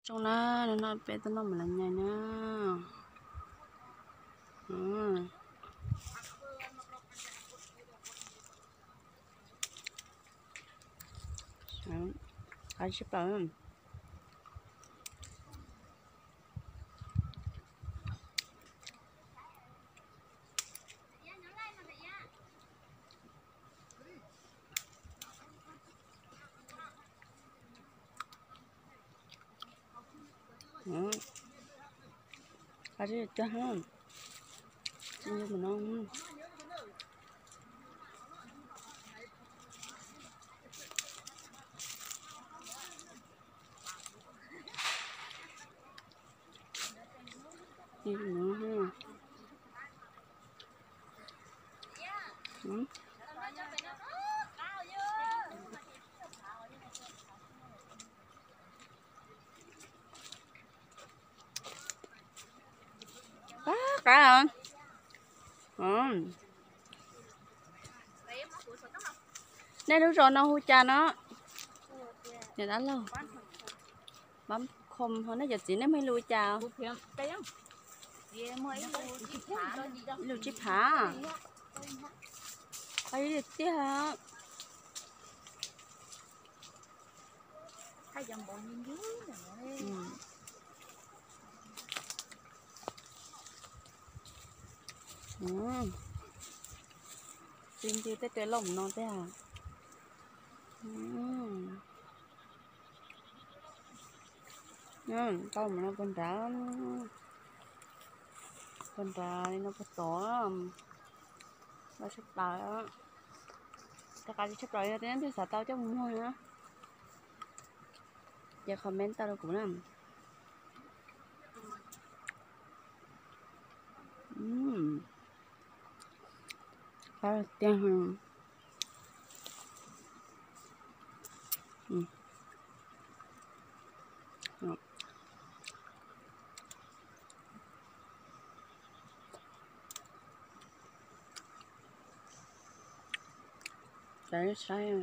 Zoo na, no peb tuaj noj mas lawv nyais na. Qab tshaj plaws. Qab tshaj plaws. Qab, qab. Nej lub zos no hu cas no? Niam dab laug, pab khom ho nej cov txiv nej muaj ib lus cas? Ib lus tsib phav. Qab tiag tiag. Tsis ncw tej tua loj mus no thiab. Tau mus no puag nrad, puag nrad li no puag tod. Loj tshaj plaws. Rov qab tshaj plaws, yog tias nej xav tau coj mus muag na, ces comment tau rau kuv na. Qab tiag. Cov saib.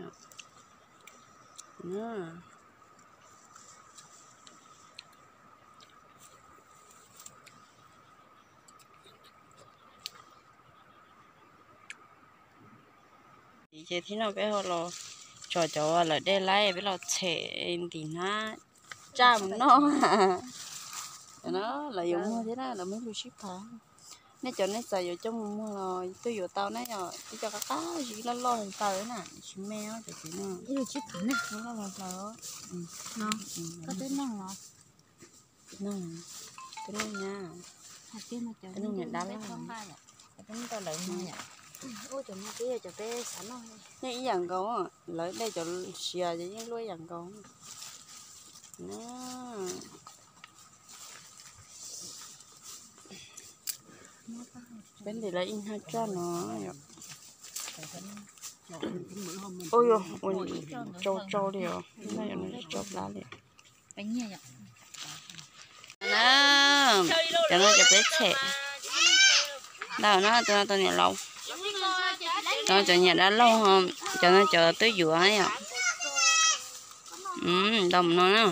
Ces thaum no peb ho los tso cov uas lawv de laib peb los tshem ntim hnab tsaj mus noj. Cov no lawv yuav muag thiab na, lawv muab lus sib phav. Nej cov nej xav yuav coj mus muag los twb yuav tau na, yog ib co qab qab zib loj loj hluas nplaws na, tsis me os cov txiv no. Ib lus tsib phav na, loj hluas nplaws. Koj twb noj los? Noj, twb noj nyab, twb noj niam dab laug, twb noj tau lawv no yom. Ua cov no twb yog cov peb xav noj. Nej ib yam nkaus, lawv de cov siav ces yeej luaj ib yam nkaus. Peb ntim lawv ib hnab tsaj no yom. Ua yog ua tsau tsau li os, no yog no tsau plab li. Na, cov no cov peb tshem ntau na, cov no cov niam laus, cov no cov niam dab laug, cov no cov twb yuav yom. Ntau mus no na.